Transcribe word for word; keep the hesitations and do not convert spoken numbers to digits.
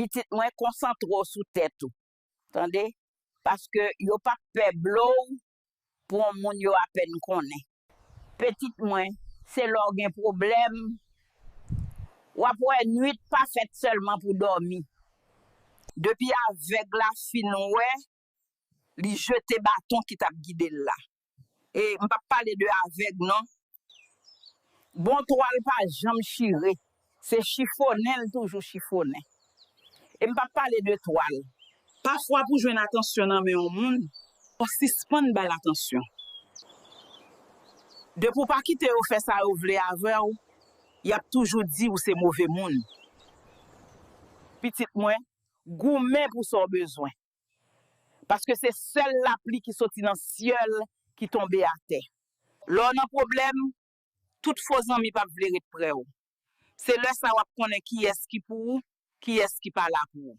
Pitit mwen, konsantre w sou tèt ou. Tande? Paske yo p ap pè blo w pou yon moun yo apèn konnen. Pitit mwen, se lè w gen pwoblèm, w ap wè nwit pa fèt sèlman pou dòmi. Depi avèg la fin wè, li jete baton ki t ap gide l la. E m p ap pale de avèg non. Bon twal pa janm chire. Se chifonnen l toujou chifonnen. E m p ap pale de twal. Pafwa pou jwenn atansyon nan men yon moun, fò w sispann ba l atansyon. Depi w pa kite yo fè sa yo vle avè w, y ap toujou di ou se move moun. Pitit mwen, goumen pou sa w bezwen. Paske se sèl lapli ki soti nan syèl ki tonbe atè. Lè w nan pwoblèm, tout fo zanmi p ap vle ret prè w. Se lè sa w ap konnen kiyès ki pou ou, kiyès ki pa la pou ou.